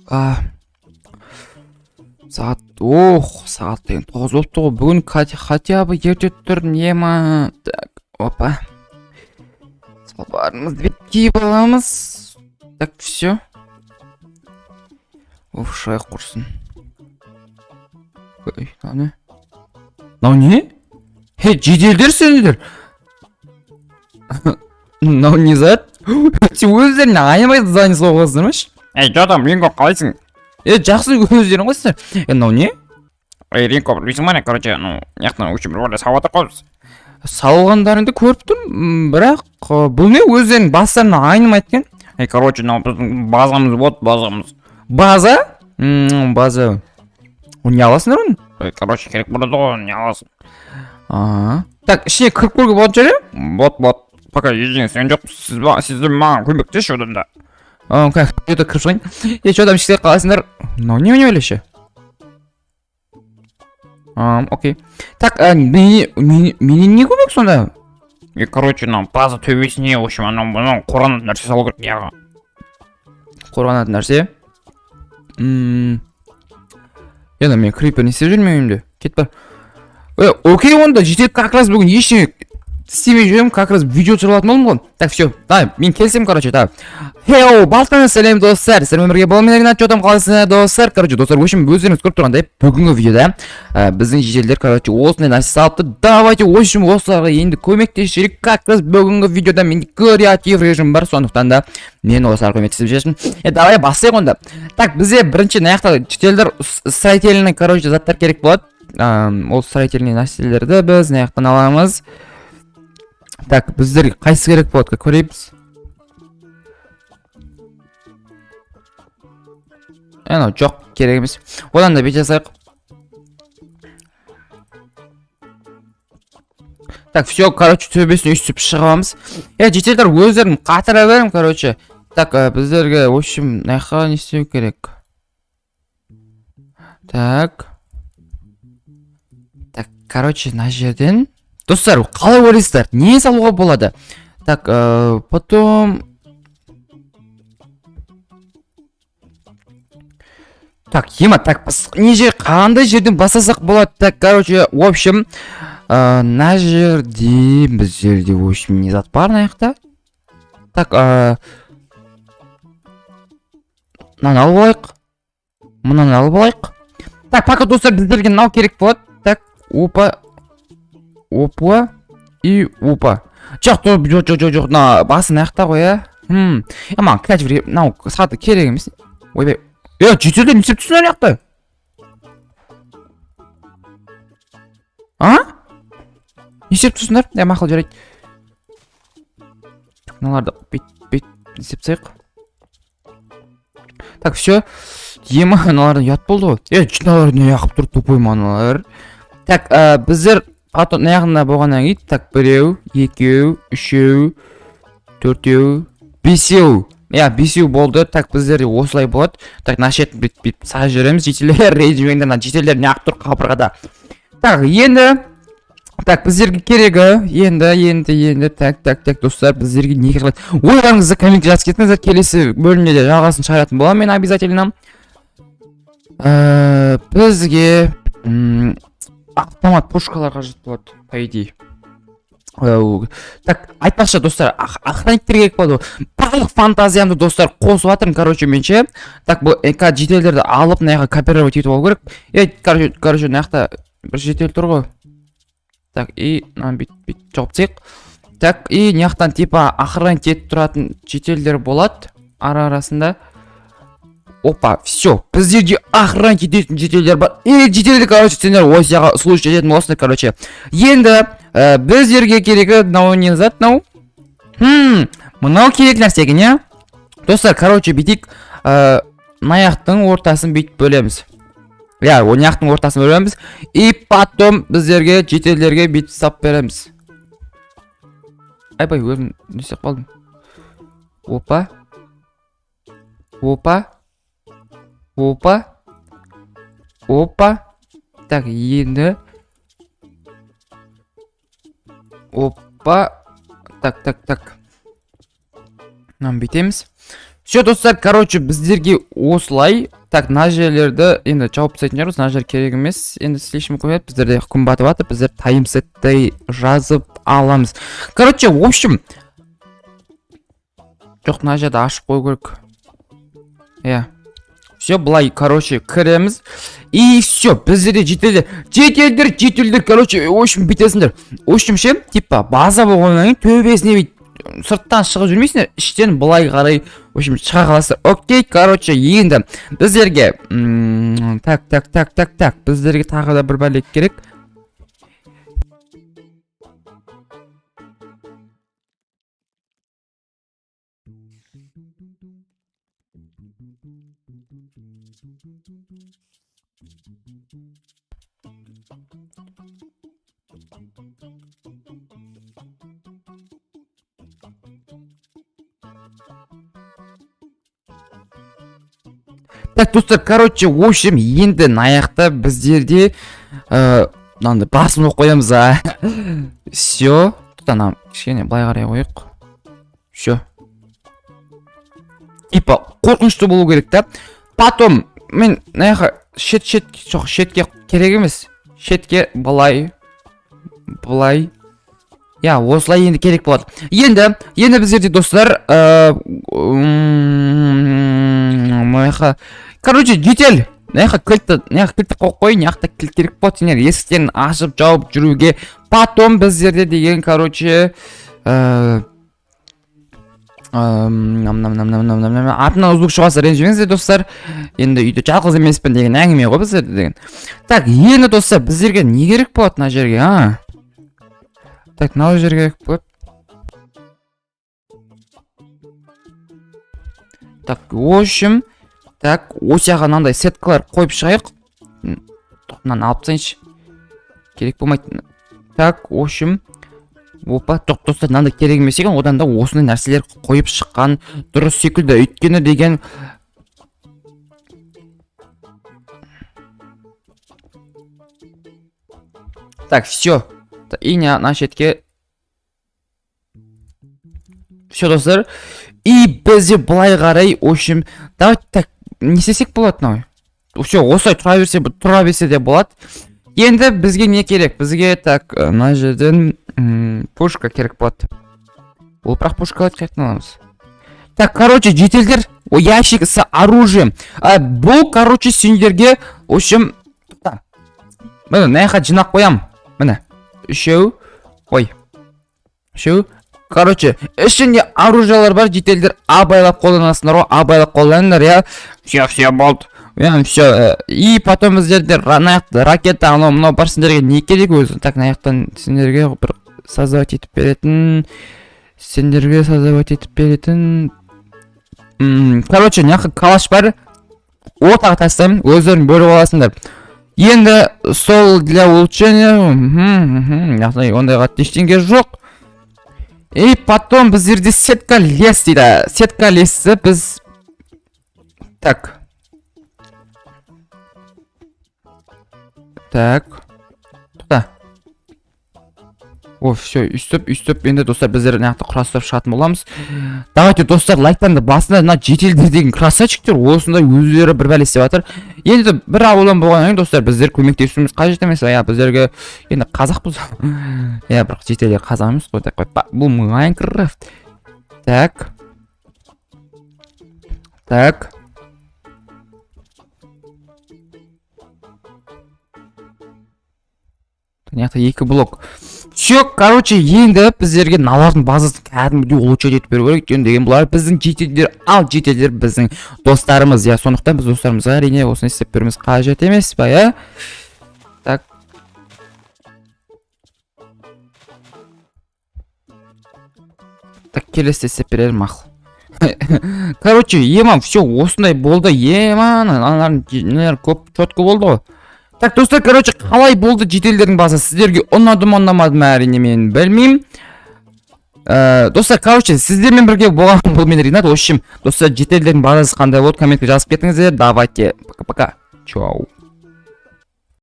А, сағат, ох, сағат деген 9 болыпты ғой. Бүгін хотя бы ерте тұрдым, ема. Так, опа. Шалбарымызды бүйтіп киіп аламыз. Так, все. Оф, шай құрсын. Ой, мынау не? Мынау не? Хей, жеделдер сендер. Мынау не зат? Сен өздеріңе аямай здание соғасыңдар ма? Ей, че там, Ринго, қалайсың? Е, жақсы, өздерің ғой сіздер. Е, мынау не? Ей, Ринго, білмейсің ба не, короче, ну, мына в общем, бір салып жатыр ғой біз. Салғандарыңды көріп тұрмын, бірақ бұл не, өздерінің бастарына айнымайды екен. Ей, короче, мынау біздің базамыз болады, базамыз. База? База. О, не аласыңдар оны? Ей, короче, керек болады ғой, не аласың? А. Так, ішіне кіріп көруге болатын шығар, иә? Вот, вот. Пока ештеңе істеген жоқпыз. Сіз сіз де маған көмектесші одан да. А, как, это кіріп шығайын. Е, че там, іште қаласыңдар? Мынау не, не ше? А, окей. Так, а, менен не көмек сонда? Ей, короче, мынау база төбесіне, в общем, анау мынау қорғанатын нәрсе салу керек яға. Қорғанатын нәрсе. Енді мен крипер не істеп жүрмін үйімде? Кет бар. Е, окей, онда жетеді, как раз бүгін ештеңе істемей жүремін, как раз видео түсіріп алатын болдым ғой. Так, все, давай, мен келісемін, короче, так. Хеу, балтаны сәлем, достар, сіздермен бірге бұл мен Ринат, че там, қалайсыңдар, достар? Короче, достар, в общем, өздеріңіз көріп тұрғандай, бүгінгі видеода біздің жеделдер, короче, осындай нәрсе салыпты. Давайте, в общем, осыларға енді көмектесіп жіберейік. Как раз бүгінгі видеода менде креатив режим бар, сондықтан да мен осыларға көмектесіп жіберсін. Е, давай бастайық онда. Так, бізде бірінші мына жақта жеделдер строительный, короче, заттар керек болады. Ол строительный нәрселерді біз мына жақтан аламыз. Так, біздерге қайсысы керек болады, көрейміз. Анау жоқ, керек емес. Одан да бүйте жасайық. Так, все, короче, төбесіне өйстіп шығып аламыз. Е, жительдер, өздерін қатыра беремін, короче. Так, біздерге, в общем, мына жаққа не істеу керек? Так. Так, короче, мына жерден. Достар, қалай ойлайсыздар? Не салуға болады? Так, потом. Так, ема, так, не жер, қандай жерден бастасақ болады? Так, короче, в общем, мына жерде, біздерде, в общем, не зат бар мына жақта? Так, мынаны алып алайық. Мынаны алып алайық. Так, пока, достар, біздерге мынау керек болады. Так, опа. Опа. И опа. Жоқ, жоқ, жоқ, жоқ, жоқ, мына басы мына жақта ғой, иә? Е, маған креатив, мынау саты керек емес. Ойбай. Е, жительдер не істеп тұрсыңдар ана жақта? А? Не істеп тұрсыңдар? Е, мақұл, жарайды. Мыналарды бүйт, бүйт не істеп тастайық. Так, все. Ема, мыналардан ұят болды ғой. Е, мыналар не неғып тұр, тупой мыналар. Так, біздер потом мына жағында болғаннан кейін, так, біреу, екеу, үшеу, төртеу, бесеу. Иә, бесеу болды. Так, біздерде осылай болады. Так, мына шетін бүйтіп, бүйтіп салып жібереміз. Жительдер, ренжімеңдер, мына жительдер неғып тұр қабырғада. Так, енді, так, біздерге керегі, енді, енді, енді, так, так, так, достар, біздерге не керек? Ойларыңызды комментке жазып кетіңіздер. Келесі бөлімде де жалғасын шығаратын боламын мен обязательно. Бізге автомат пушкалар қажет болады, по идее. Так, айтпақшы, достар, охранниктер керек болады ғой. Барлық фантазиямды, достар, қосып жатырмын, короче, мен ше. Так, бұл ЭК жительдерді алып, мына жаққа копировать етіп алу керек. Е, короче, мына жақта бір житель тұр ғой. Так, и мынаны бүйтіп, бүйтіп жауып тастайық. Так, и мына жақтан типа охранять етіп тұратын жительдер болады ара арасында. Опа, все, біздерде охранять ететін жительдер бар. И жительдер, короче, сендер осы жаққа слушать ететін боласыңдар, короче. Енді біздерге керегі мынау не зат мынау? Мынау керек нәрсе екен, иә? Достар, короче, бүйтейік, мына жақтың ортасын бүйтіп бөлеміз. Иә, мына жақтың ортасын бөлеміз. И потом біздерге жительдерге бүйтіп сап береміз. Айбай, өзім не істеп қалдым? Опа. Опа. Опа. Опа. Так, енді. Опа, так, так, так, мынаны бүйтеміз. Все, достар, короче, біздерге осылай. Так, мына жерлерді енді жауып тастайтын шығармыз, мына жер керек емес енді, слишком көп. Біздерде күн батып жатыр, біздер таймсетті жазып аламыз. Короче, в общем, жоқ, мына жерді ашып қою керек, иә. Все, былай, короче, кіреміз, и все. Біздерде жительдер, жительдер, жительдер, короче, в общем, бүйтесіңдер. В общем ше, типа база болғаннан кейін төбесіне бүйтіп сырттан шығып жүрмейсіңдер, іштен былай қарай, в общем, шыға қаласыздар. Окей, короче, енді біздерге так, так, так, так, так, біздерге тағы да бір бәле керек. Так, достар, короче, в общем, енді мына жақта біздерде мынандай басын қойып қоямыз, а. Все, тут ана кішкене былай қарай қояйық. Все, типа қорқынышты болу керек та. Потом мен мына жаққа шет шет, жоқ, шетке керек емес, шетке былай, былай, иә, осылай енді керек болады. Енді біздерде, достар, мына жаққа, короче, житель, мына жаққа кілтті, мына жаққа кілтті қойып қояйын. Мына жақта кілт керек болады сендер есіктерін ашып жауып жүруге. Потом біздерде деген, короче, артынан звук шығарса, ренжімеңіздер, достар. Енді үйде жалғыз емеспін деген әңгіме ғой біздерде деген. Так, енді, достар, біздерге не керек болады мына жерге, а? Так, мынау жерге керек болады. Так, в общем, так, осы жаққа мынандай сеткалар қойып шығайық. Мынаны алып тастайыншы, керек болмайды. Так, в общем, опа, жоқ, достар, мынандай керек емес екен. Одан да осындай нәрселер қойып шыққан дұрыс секілді, өйткені деген. Так, все, и мына шетке. Все, достар, и бізде былай қарай, в общем, давайте, так, не істесек болады мынау? Все, осылай тұра берсе, тұра берсе де болады. Енді бізге не керек? Бізге, так, мына жерден пушка керек болады. Ол бірақ пушкаларды қаяқтан аламыз? Так, короче, жительдер, о, ящик с оружием. А, бұл, короче, сендерге, в общем, тоқта, міне, мына жаққа жинап қоямын. Міне, үшеу, ой, үшеу. Короче, ішінде оружиялар бар, жительдер, абайлап қолданасыңдар ғой, абайлап қолданыңдар, иә. Все, все, болды. Иә, все. И потом біздерде мына жақта ракета, анау мынау бар. Сендерге не керек өзі? Так, мына жақтан сендерге бір создавать етіп беретін, сендерге создавать етіп беретін, короче, мына жаққа калаш бар, ортаға тастаймын, өздерің бөліп аласыңдар. Енді сол для улучшения, яғни ондай қатты ештеңе жоқ. И потом біздерде сетка лес дейді. Сетка лесті біз, так, так, тоқта. О, все, өйстіп, өйстіп. Енді, достар, біздер мына жақта құрастырып шығатын боламыз. Давайте, достар, лайктарыңды басыңдар. Мына жительдер деген красавчиктер, осындай өздері бір бәле істеп жатыр. Енді бір ауылдан болғаннан кейін, достар, біздер көмектесуіміз қажет емес, иә, біздерге. Енді қазақпыз, иә, бірақ жительдер қазақ емес қой. Так, бұл Майнкрафт. Так, так. Мына жақта екі блок. Все, короче, енді біздерге мыналардың базасын кәдімгідей улучшать етіп беру керек, өйткені деген бұлар біздің жительдер, ал жительдер біздің достарымыз, иә. Сондықтан біз достарымызға, әрине, осыны істеп беруіміз қажет емес па, иә? Так, так, келесіде істеп берермін, мақұл. Короче, ема, все, осындай болды. Ема, аналардың нелер көп, четко болды ғой. Так, достар, короче, қалай болды жительдердің базасы? Сіздерге ұнады ма, ұнамады ма, әрине, мен білмеймін. Достар, короче, сіздермен бірге болған бұл мен, Ринат. В общем, достар, жительдердің базасы қандай болды, комментке жазып кетіңіздер. Давайте, пока, пока, чао.